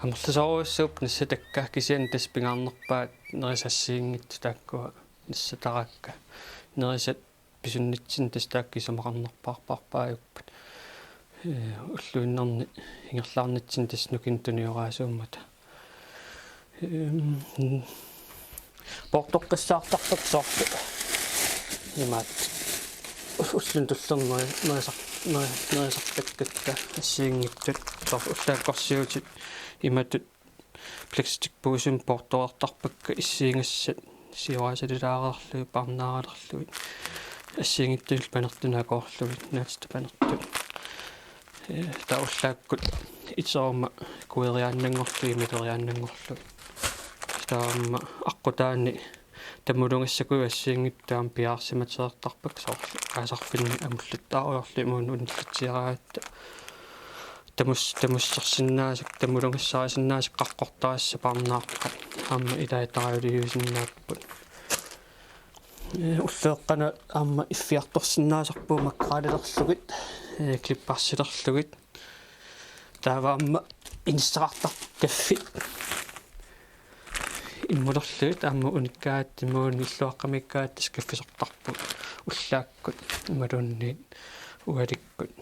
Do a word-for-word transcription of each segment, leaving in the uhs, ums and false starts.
Amerlasoorujussuupput nassatakka, kisianni tassa pingaarnerpaat nerisat assigiinngitsut taakkua nassatarakka. Nerisat pisunnitsinni tassa taakku isumaqarnerpaarpaarpaajupput. Ee, ulluinnarni ingerlaarnitsinni tassa nukinnik tunioraajuummata. Ehm, poortoqqissaartarpakka soorlu imaattoq ulluni tullerni neri-, nerisar-, neri-, nerisartakkakka assigiinngitsut, soorlu ullaakkorsiutit imatut plastikpuusimik poortoreertarpakka issiigassat, sioraasalilaareerlugit, paarnaaralerlugit, assigiinngitsunillu panertunik akoorlugit, naatsitap panertut. Ee, taava ullaakkut iteruma kueriaannanngorlugit, imaleriaannanngorlugit. Taava aamma aqqutaani tamulungassakkut assigiinngitsut aamma piareersimatereertarpakka, soorlu aasarfinni amulluttaarujoorlugit imaluunniit unillatsiaraangatta. Tamus-, tamussersinnaasakka, tamulungassaarisinnaasakka qaqqortarissat paarnaarput. Aamma ilaat tarajuliuisinnaapput. Ee, ulloqeqqanut aamma iffiartorsinnaasarpugut makrelilerlugit, ee, klipparsilerlugit. Taava aamma inissaqartarput kaffit immulerlugit, aamma unikkaat imaluunniit illuaqqamiikkaat tassa kaffisortarput ullaakkut imaluunniit ualikkut.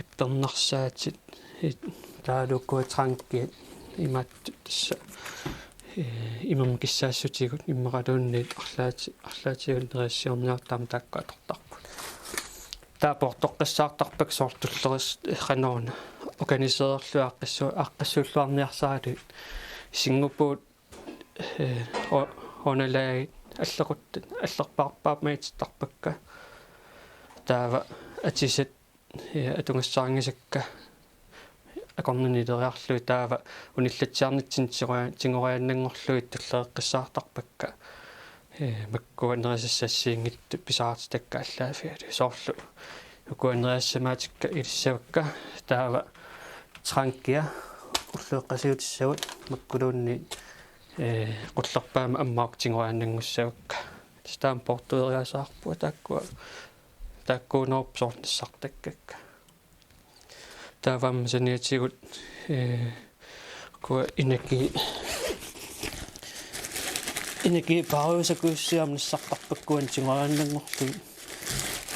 Ippernarsaatit, it-, taavalu ukua trankiat imaattoq tassa, ee, imermik kissaassutigut immaqaluunniit arlaati-, arlaatigut nerisassiorniartut aamma taakku atortarput. Taava poortoqqissaartarpakka soorlu tulleris-, qanoq una, organisererlugit aaqqissu-, aaqqissuulluarniarsaralugit. Singupuut, ee, o-, ornalaagit allequt-, allerpaarpaarmagitittarpakka. Taava atisat, ee, atugassaanngisakka akornanni ileriarlugit, taava unillatsiarnitsinni tigua-, tigoriaannanngorlugit tullereqqissaartarpakka. Ee, makkua nerisassat assigiinngitsut pisaartitakka aallaavigalugit. Soorlu ukua nerisassiamaatikka ilissavakka, taava trankia ulloqeqqasiutissavat makkuluunniit, ee, qullerpaamik ammaakkut tigoriaannanngussavakka. Tassa taama poortueriaasaarpunga taakkua, taakkuunerup soorlu nassartakkakka. Taava aamma saniatigut, ee, ukua energi-, energipaarujussakujussuit aamma nassartarpakka ukua tigoriaannanngorlugit.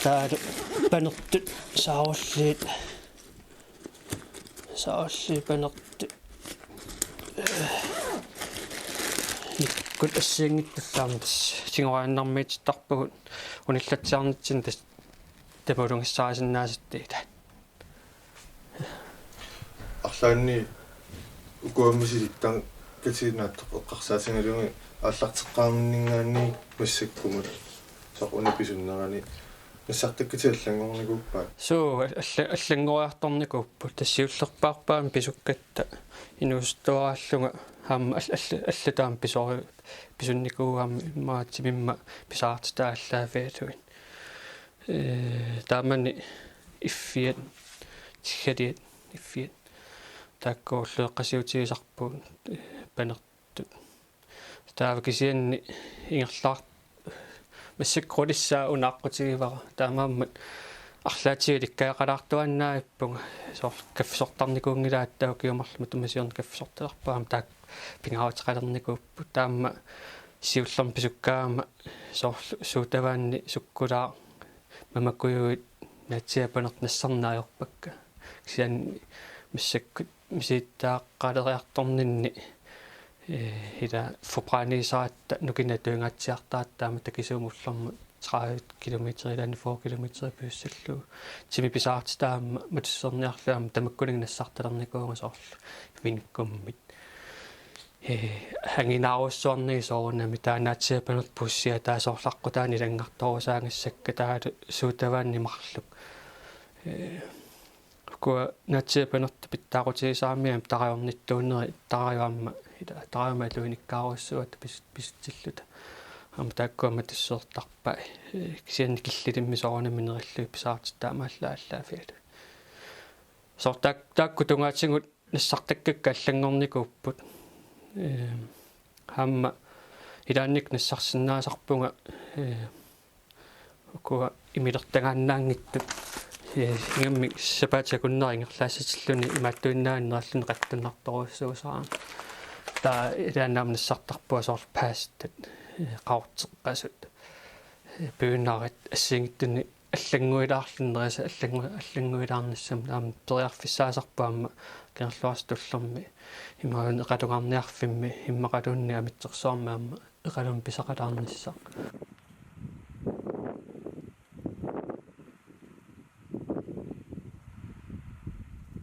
Taavalu panertut saarulliit, saarulliit panertut, ee, nikkut assigiinngitsullu aamma tassa tigoriaannarmiitittarpagut unillatsiarnitsinni tassa tamulungassaarisinnaasatut ilaat. Arlaanni ukua misilittakkakkatit naatsoq eqqarsaatigalugit aallarteqqaarninninngaanniit massakkumut soorlu una pisunnerani nassartakkatit allanngornikuuppat? Suu, alla-, allanngoriartornikuupput, tassa siullerpaarpaamik pisukkatta inuusuttuaraallunga aamma all-, all-, allatut aamma pisori-, pisunnikuugatta immaqa timimma pisaartitat aallaavigalugit. Ee, taamani iffiat, tiggaliat iffiat, taakku ulloqeqqasiutigisarpagut, ee, panertut. Taava kisianni ingerlaar-, massakkut qulissaa una aqqutigivara. Taamaammat arlaatigut ilikkagaqalaartuaannavippunga. Soorlu kaffisortarnikuunngilaat, taava ukioq marluk matuma siorna kaffisortalerpunga, aamma taakku pingaaruteqalernikuupput. Taama siullermik pisukkaangama soorlu sodavandi, sukkulaaq, mamakujuit, naatsiiapanertut nassarneq ajorpakka. Kisianni massakkut misilittagaqaleriartorninni, ee, ila forbrændigisaratta nukinnik atuingaatsiartaratta taama takisuumik ullormut tredive kilometer ilaanni fyrre kilometer pisussallugu. Timi pisaartitat aamma matusserniarlugit aamma tamakkuninnga nassartalernikuuvunga, soorlu vindgummit. Ee, anginaarujussuarnagit soorunami, taava naatsiiapanertut puussiat taava soorlu aqqutaani ilanngartorusaagasakka, taavalu sodavandi marluk. Ee, ukua naatsiiapanertut pitsaaqutigisaramikkit aamma tarajornittuunerit, tarajoq aamma, ila, tarajumik atuinikkaarujussuugatta pis-, pisutsilluta. Aamma taakkua matussertarpai. Ee, kisianni killilimmik soorunami nerillugit pisaartitat aamma alla-, aallaavigalugit. Soorlu taak-, taakku tungaatigut nassartakkakka allanngornikuupput. Ee, aamma ilaannikkut nassarsinnaasarpunga, ee, ukua imilertagaannaanngitsut Ingammik sapaatip akunnera ingerlaassatilluni imaattuinnaanera allanut qattunnartorujussuusarami. Taava ilaannaammat nassartarpunga soorlu paastat, qaqorteqqasut, piunarit assigiinngitsunik allannguilaarluni nerisa allangu-, allannguilaarnissamut aamma periarfissaasarpoq aamma Kangerluarsuk Tullermi imaluunniit Eqalunngarniarfimmi immaqaluunniit Amitsersuarmi aamma Eqalummi pisaqalaarnissaq.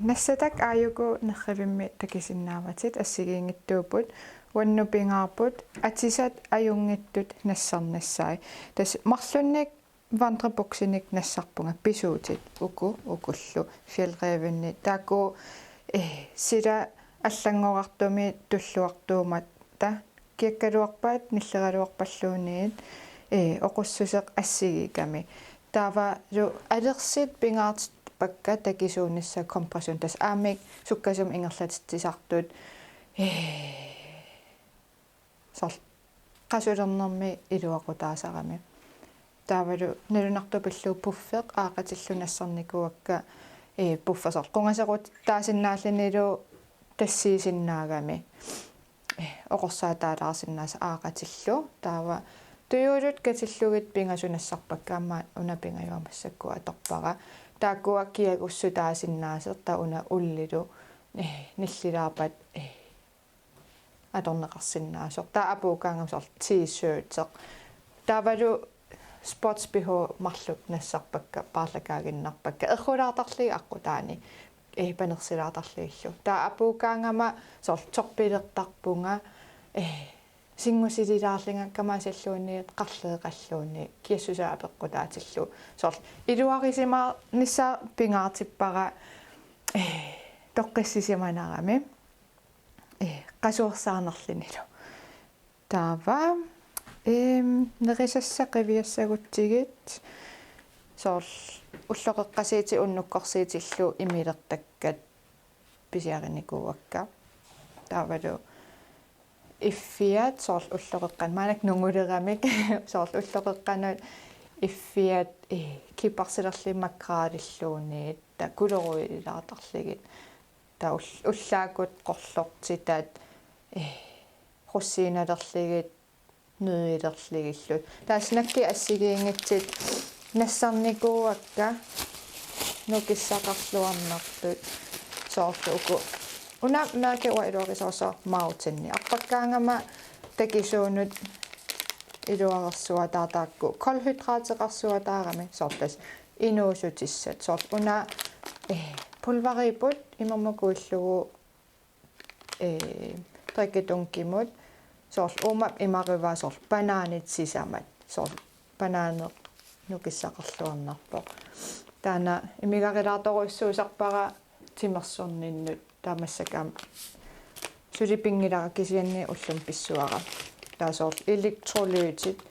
Nassatak aajuku nerrivimmi takusinnaavatit assigiinngitsuupput, uannut pingaarput atisat ajunngitsut nassarnissaat. Tassa marlunnik vandrebuksinik nassarpunga, pisuutit uku ukullu, Fjällrävenit. Taakku, eh, sila allanngorartumik tulluartuummata kiakkaluarpaat nilleraluarpalluunniit, eh, oqussuseq assigiikkami. Taavalu alersit pingaartippakka takisuunissaq kompression, tassa aammik sukkasuumik ingerlatitsisartut, eh, soorlu qasulernermi iluaqutaasarami. Taavalu nalunartoq pillugu puffeq aaqatillu nassarnikuuakka, eh, puffersoq qungasequtaasinnaallunilu tassiisinnaagami, eh, oqorsaataalaarsinnaasaq aaqatillu. Taava tujuulut katillugit pingasut nassarpakka, aamma una pingajuat massakkut atorpara. Taakkua kiagussutaasinnaasoq taava una ullilu, eh, nillilaarpat, eh, atorneqarsinnaasoq. Taava apuukkaangama soorlu T-shirteq. Taavalu sports-B H marluk nassarpakka, paarlakaaginnarpakka. Errulaartarlugit aqqutaani, eh, panersilaartarlugillu. Taava apuukkaangama soorlu toppilertarpunga, eh, singusililaarlunga kamaasilluunniit qarleeqalluunniit kiassusaa apeqqutaatillugu. Soorlu iluarisimaarnissaa pingaartippara, eh, toqqissisimanarami, eh, qasuersaarnerlunilu. Taava, ehm, nerisassat qiviassagutsigit soorlu ulloqeqqasiitit unnukkorsiitillu imilertakkat pisiarinikuuakka. Taavalu iffiat soorlu ulloqeqqanut, maannakkut nunguleramik, soorlu ulloqeqqanut iffiat, eh, kipparsilerlugit makraalilluunniit, taava kuleruilaartarlugit. Taava ul-, ullaakkut qorlortitat, eh, rosinalerlugit, nudilerlugillu. Taava snackit assigiinngitsut nassarnikuuakka nukissaqarluarnertut soorlu uku. Una mærke uanga iluarisoorsuaq Mountaini. Arpakkaangama takisuunut iluarersuataartarakku kulhydrateqarsuataarami soorlu tassa inuussutissat. Soorlu una, eh, pulveriupput imermik uillugu, eh, drikkedunkimut, soorlu uuma imarivaa soorlu banaanit sisamat, soorlu banaaneq nukissaqarluarnerpoq. Taanna imigarilaartorujussuusarpara timersorninnut, taava massakkut aamma suli pinngilara kisianni ullumi pissavara. Taava soorlu elektrolytit,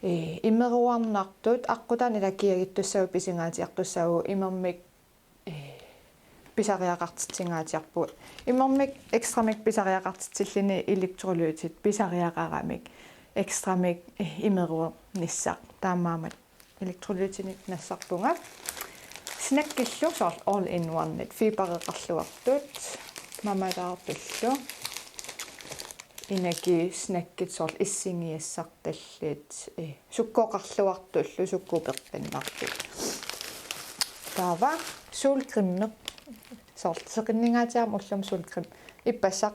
eh, imeruarnartut, aqqutaani ila kiagittussaavoq pisingaatsiartussaavoq, imermik eh, pisariaqartitsingaatsiarpugut. Imermik ekstramik pisariaqartitsilluni elektrolytit pisariaqaramik ekstramik, eh, imeruernissaq. Taamaammat elektrolytinik nassarpunga. Snackillu soorlu all in one-it, fibereqarluartut, mamalaartullu. Energisnackit soorlu issingiassartallit, eh, sukkoqarluartullu sukkupeqqinnartut. Taava solcreme, soorlu seqinningaatsiarama ullumi solcreme ippassaq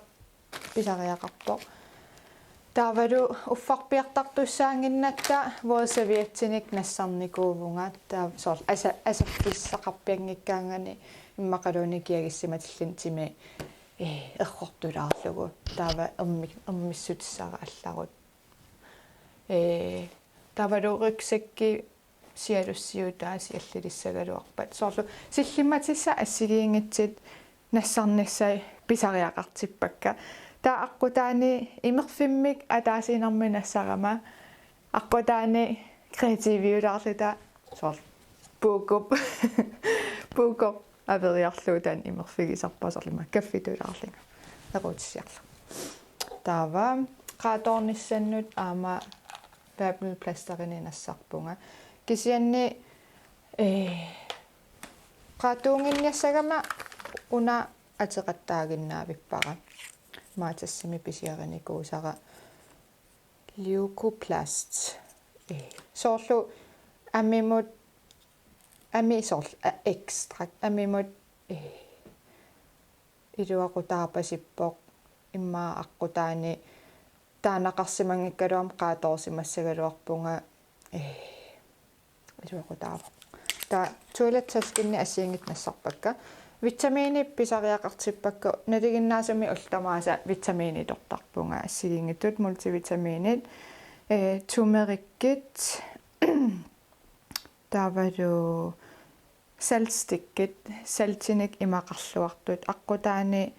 pisariaqarpoq. Taavalu uffarpiartartussaannginnatta vådservietinik nassarnikuuvunga, taava soorlu asa-, asaffissaqarpianngikkaangaanni immaqaluunniit kiagussimatilluni timi, eh, errortulaarlugu. Taava ermi-, ermissutissara allarut. Eh, taavalu rygsækki sialussiutaat siallilissagaluarpat. Soorlu sillimmatissat assigiinngitsut nassarnissai pisariaqartippakka. Taava aqqutaani imerfimmik ataasiinnarmik nassarama aqqutaani kreativiulaarluta soorlu puukup, puukoq averiarlugu taanna imerfigisarpara soorlu ima kaffitulaarlunga equtissiarlugu. Taava qaatoornissannut aamma Babelplasterinit nassarpunga. Kisianni, eh, Qaatuunnginniassagama una ateqattaaginnaavippara. Matasimi pisiarinikuusara Leukoplast. Eh, soorlu amimut, ami soorlu, eh, extract, amimut, eh, iluaqutaarpasippoq immaqa aqqutaani taanaqarsimanngikkaluarmat qaatoorsimassagaluarpunga, eh, iluaqutaavoq. Taava toilettaskinni assigiinngitsut nassarpakka. Vitaminit pisariaqartippakka, nalinginnaasumik ullut tamaasa vitamineqartarpunga, assigiinngitsut multivitaminit, eh, turmericit, taavalu saltstickit, saltinik imaqarluartut, aqqutaani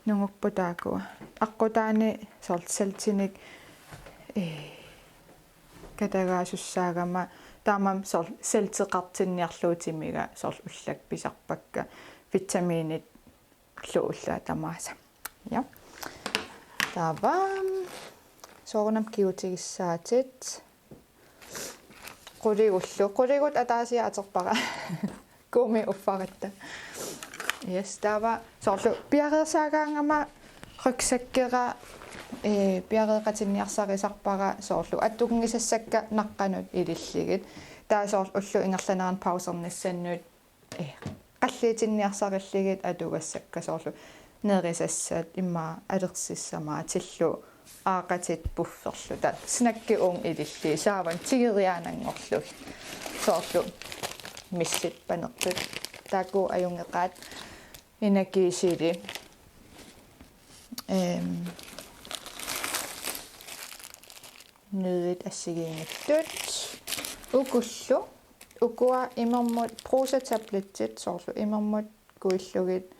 nungupput taakku. Aqqutaani soorlu saltinik, eh, katagaasussaagama, taamaammat soorlu salteqartinniarlugu timiga soorlu ullakka pisarpakka, vitaminit ullut tamaasa. Ja. Taava soorunami kigutigissaatit. Quligullu. Quligut ataasiartoq atorpara. Kuumi uffaratta. Yes, taava soorlu piareersaagaangama ryksakkera, eh, piareeqatinniarsarisarpara soorlu atunngisassakka naqqanut ilillugit. Taava soorlu ullup ingerlanerani pausernissannut, eh, qalliutinniarsarillugit atugassakka soorlu nerisassat immaqa alersissamaatillu aaqatit pufferluta. Snackit uunga ilillugit saavanut tigoriaananngorlugit. Soorlu missit panertut. Taakku ajunngeqaat, energisili. Ehm, nøddit assigiinngitsut. Ukullu. Ukua imermut brusetabletsit soorlu imermut kuillugit,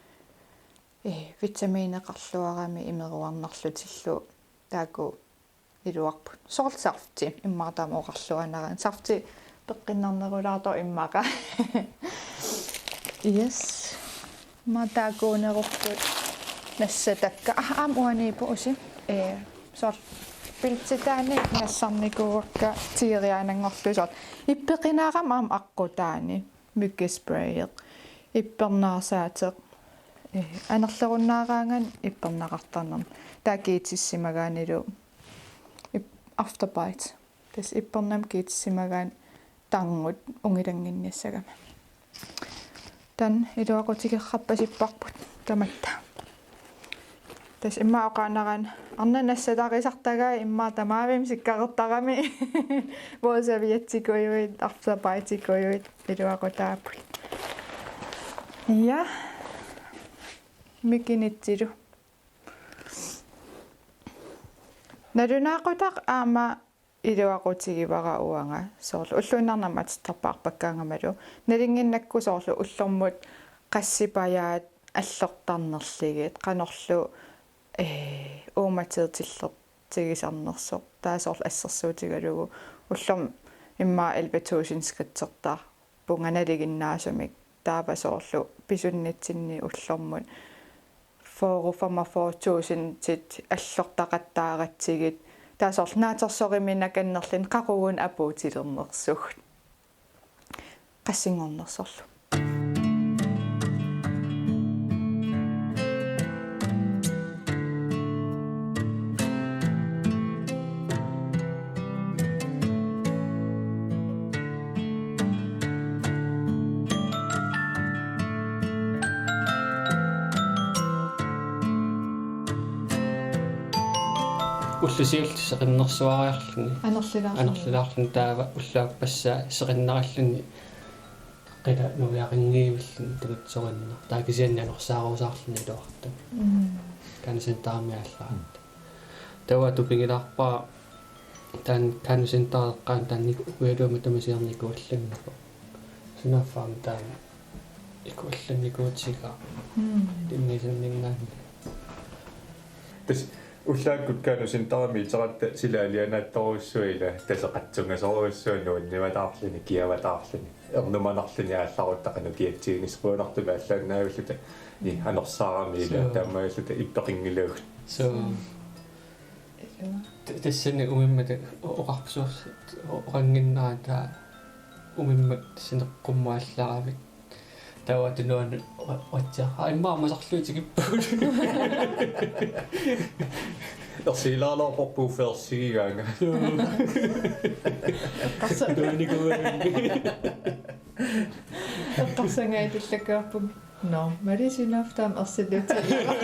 eh, vitamineqarluarami imeruarnarlutillu taakku iluarput. Soorlu safti, immaqa taama oqarluarnarami. Safti peqqinnarnerulaartoq immaqa. Yes. Immaqa taakkuunerupput nassatakka. Ah, aamma uaniippoq usi. Eh, soorlu piltsitaani nassarnikuuakka tigoriaananngorlugit soorlu. Ippeqinaarama aamma aqqutaani. Myggespray. Ippernaarsaateq. Eh, anerlerunnaaraangat ipperneqartarnermut. Taava kiitissimagaannilu ip-, Afterbite. Tassa ippernamut kiitissimagaanni tarngut ungilannginniassagami. Taanna iluaqutigeqqappasipparput tamatta. Tassa immaqa oqaannaraanni arnat nassatarisartagai immaqa tamaavimmi sikkarertarami. Vådserviettikujuit, Afterbitekujuit iluaqutaapput. Ja. Mikinitsilu. Nalunaaqutaq aamma iluaqutigivara uanga soorlu ulluinnarni aamma atortarpaarpakkaangamalu. Nalinginnakku soorlu ullormut qassipajaat allortarnerlugit, qanorlu, eh, uumateertillertigisarnersoq. Taava soorlu assersuutigalugu ullormut immaqa elleve tusind skridtertarpunga nalinginnaasumik. Taava soorlu pisunnitsinni ullormut fyrre, femogfyrre tusindit allortaqattaaratsigit. Taava soorlu naatsorsoruminakannerluni qaqugu una apuutilernersugut. Qassinngornersorlu. Ulloq siulleq seqinnersuariarluni. Anorlilaarluni. Anorlilaarluni taava ulloq aappassaa seqinnarilluni qila nuiaqanngivilluni tamatsorinna. Taava kisianni anorsaarusaarluni iluartut. Mm. Kanusintaarmi aallaat. Taava tupigilaarpara taanna kanusintaaleqqaanut taanna ukialuama tamasiornikuullanngippaa. Sunaaffa aamma taanna ikuallannikuutigaa. Mm. Timmiisanninnaanni. Tassa ullaakkut kanusintaarami iteratta sila alianaattorujussuaq ila taseqatsungasorujussuaq nuannivataarluni, kiavataarluni. Ernumanarluni aallaruttaqanut kiatsiinissaq qujanartumik allaannaavilluta. Ni anorsaarami ila. Suu. Taamaalluta ippeqanngilagut. Suu. Ilua. T-, tassani umimmat o-, oqarpusoq o-, oqannginnera taava umimmat sineqqummuallaravit. Taava tunuani uatsiaq. Ai, immaqa aamma sarluutigippugut. Ersigilaarluarpoq puuffersigigaanga. Eqqarsa-, tuunikuugaluarpoq. Eqqarsangaatsiarlakkaarpunga. Nå, Marie Synoftam ersiluutigilaa.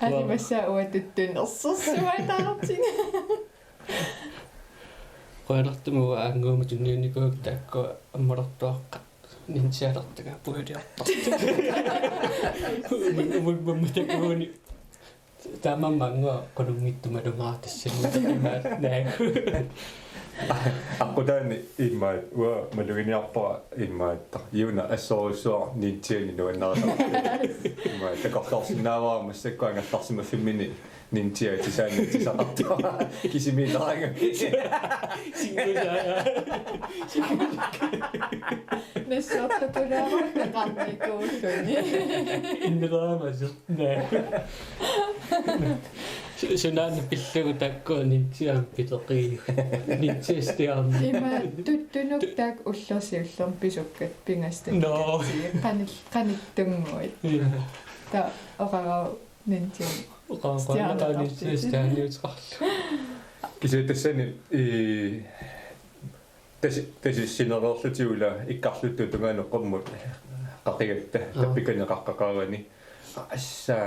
Alimassaa uattuttun ersersuataartigu. Qujanartumik uanga aannguuma tunniunnikuuakka taakku ammalortuaqqat ninjalertagaat pujuliortartut. Umut, umut, umut takuuni. Taamaammat uanga qulunngittumalunngaartoq tassani imaat naagu. Aqqutaani imaat uanga maluginiarpara imaat Juna assorujussuaq ninjanik nuannarisartoq. Imaat takorloorsinnaavara massakkut angerlarsimaffimminni ninja tisaani tisaqartua kisimiilaaranga. Singusaa. Nassuertukulaarama peqarnikuulluni. Inneraamasu. Naa. Su-, sunaana pillugu taakku ninja piteqii. Ninja stiarni. Ima tuttunuk taakku ullorsiullormi pisukkat pingasut. Nå. Qanil-, qanittunnguit. Ja. Taava oqarama ninja. Oqarama stjernetartut. Ninja stjerniuteqarlugu. Kisianni tassani i tasi-, tasissinereerlutigula ikkarluttut tungaanut qummut qaqigatta. Aa. Tappikani qaqqaqaavani. Assa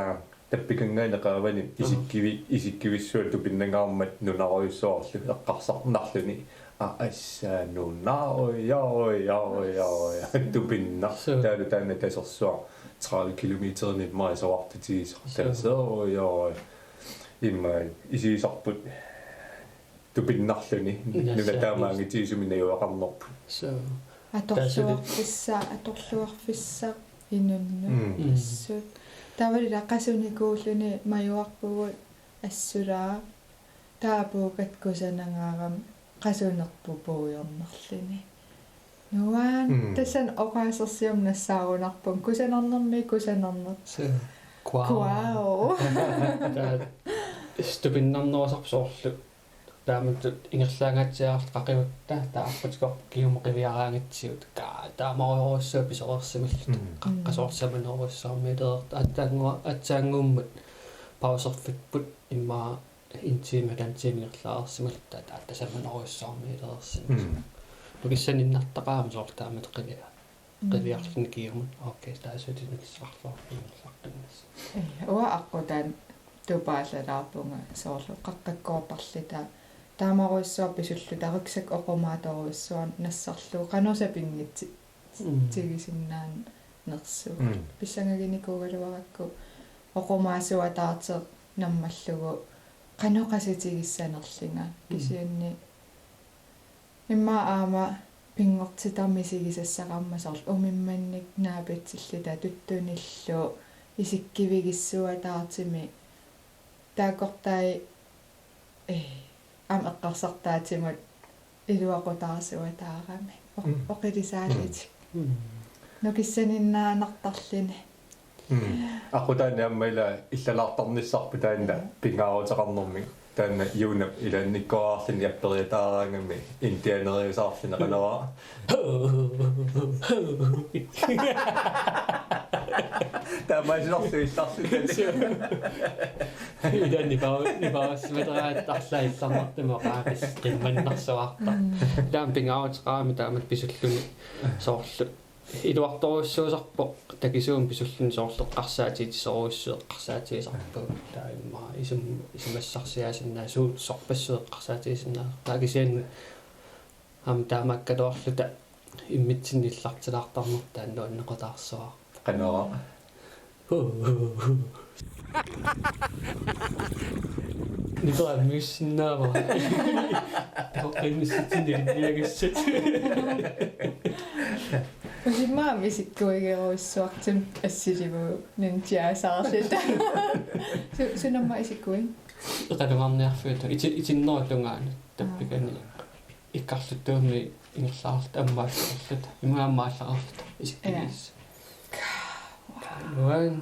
tappikanngaanni qaavani. Aa. Isikkivi-, isikkivissuaq tupinnangaarmat nunarujussuarlu eqqarsarnarluni. Aa, assa nunarujussuaq, tupinnaq. Suu. Taavalu taanna tasersuaq tredive kilometerinik immaqa isorartutigisoq. Suu. Tasersuaq. Immaqa isigisarput tupinnarluni. Nuna taamaanngitsuusumik najugaqarnerput. Suu. Atorluarfissaq, atorluarfissaq inunnut. Mm. Mm. Assut. Taavalu ila qasunikuulluni majuarpugut assulaaq. Taava puukkat kusanangaarami qasunerput puigornarluni. Nuan, mm, tassani oqaasersiama nassaarunarpunga kusanarnermi kusanarneq. Suu. Kuau. Kuau. Taava tupinnarnerusarpoq soorlu. Taamatut ingerlaangaatsiarluta qaqigutta, taava aqqutikkut kiuma qiviaraangatsigu. Kaa, taamaarujussuaq pisoreersimalluta. Mm. Qaqqat soorlu samanerujussuarmiilereertut. Aatsaannguaq, aatsaannguammat pauserfipput immaqa en time, halvanden time ingerlareersimalluta, taava samanerujussuarmiilereersimalluta. Mm. Nukissaniinnartaqaaq aamma soorlu taamatut qivia-, mm, qiviarluni kiumut. Okay, taava suli nukissaqarluarpoq ingerlaqqinnassaq. Ee, uanga aqqutaani tupaallalaarpunga soorlu qaqqakkoortarluta. Taamaarujussuaq pisulluta rygsæk oqumaatorujussuaq nassarlugu qanoq sapinngitsi-, mm, tigisinnaanersut. Mm. Pissangaginikuugaluarakku oqumaasuataartoq nammallugu qanoq qasutigissanerlunga. Mm. Kisianni immaqa aamma pinngortitaq misigisassaqarmat soorlu umimmannik naapitsilluta tuttunillu isikkivigissuataartumik taakkortai, ee, aamma eqqarsartaatimut iluaqutaarsuataarami. Oq-, mm, oqilisaallutik. Mm. Nukissaniinnartarluni. Mm. Aqqutaani aamma ila illalaartarnissarput taanna, mm, pingaaruteqarnermik. Taanna Junap ilaannikkoorarluni apperiataaraangami indianeriusaarluni qanoq. Taamaasiorlugu illarlutalik. Ila nipa-, nipaarsimateraat arlaat illarnartumik oqaakis qimmannarsuarta. Mm. Taama pingaaruteqarami taamatut pisulluni soorlu. Iluartorujussuusarpoq takisuumik pisulluni soorlu eqqarsaatigisorujussuit eqqarsaatigisarpagut. Taava immaqa isum-, isumassarsiaasinnaasut sorpassuit eqqarsaatigisinnaasut. Taava kisianni aamma taamaakkaluarluta immitsinnut illartilaartarnertaa nuannequtaarsuarpoq. Qanoq. Niperammiussinnaavara. Toqqinnissatsinnut ilinniagassat. Usimmaam isikkuigerujussuartut assilivugut ninjaasaarluta. Su-, sunamma isikkuit? Eqalugarniarfiuta. Iti-, itinnerup tungaanut tappikani. Ikkarluttuummi ingerlaarluta ammaalluarluta. Immaqa ammaalluarluta. Isikkiviis. Ja. Nuan.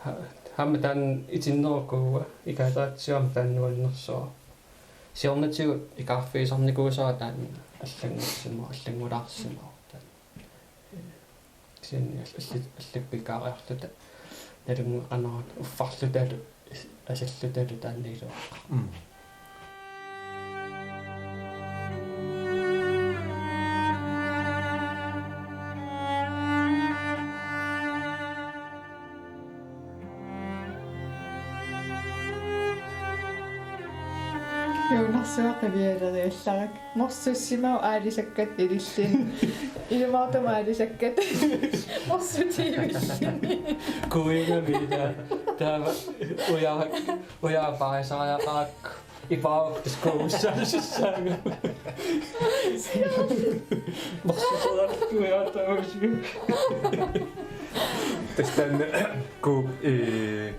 Ha-, aamma taanna itinnerup ukua, ikaataatsiarmi taanna nuannersuaq. Siornatigut ikaarfigisarnikuusara taanna allanngorsimavoq, allanngulaarsimavoq taanna. Kisianni allat, allat pikaariarluta nalunngeqanarluta uffarlutalu asallutalu taanna iluaqaaq. Mm. Juunarsuaq qivialeriallarakku. Morsussimavoq aalisakkat ilillin. Ilumoortumik aalisakkat. Morsutiivillin. Kuinga mida. Taava ujarak, ujarak paasariaqarakku. Ipaavak tassa kuugussaassaanga. Morsuserakku ujarak taavasigu. Tassa taanna Kuuk, ee,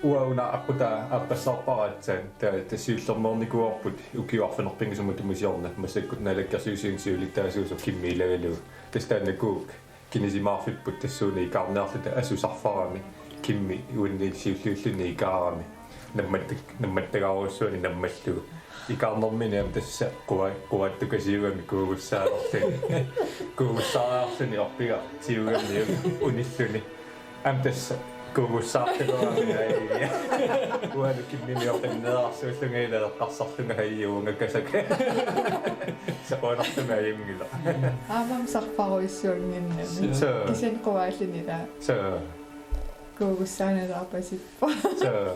uanga una aqqutaa aaqqissaarpara aatsaat, ta-, tassa siullermeernikuuarput ukiut arfineq-pingasut matuma siorna, massakkut Naalakkersuisuni siulittaasuusoq Kimmi ilagalugu. Tassa taanna Kuuk kinisimaarfipput tassuuna ikaarniarluta asusarfarami, Kimmi uannit siulliulluni ikaarami. Nammattak-, nammattagaarujussuarni nammallugu. Ikaarnermini aamma tassa qua-, quaattukasiugami kuugussaalerluni. Kuugussaariarluni orpigartiugami unilluni. Aamma tassa kuugussaartilerami aajia. Ualu Kimmimi oqinneerarsuullunga ila eqqarsarlunga aajia uunga kasaka. Saquanartumik ajunngilaq. Aamma sarfarujussuannginnami. Suu. Kisianni quaalluni ilaa. Suu. Kuugussaanilaarpasippoq. Suu.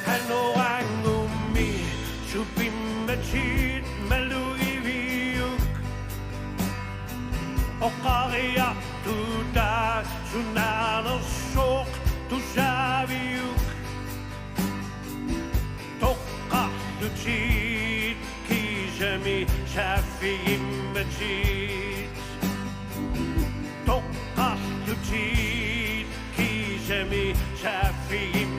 Hanorangumi supimmatit malugiviuk. Oqariartutaa sunaanersoq tusaaviuk. Toqqarlutit kiisami saaffigimmatit. Toqqarlutit kiisami saaffigimmatit.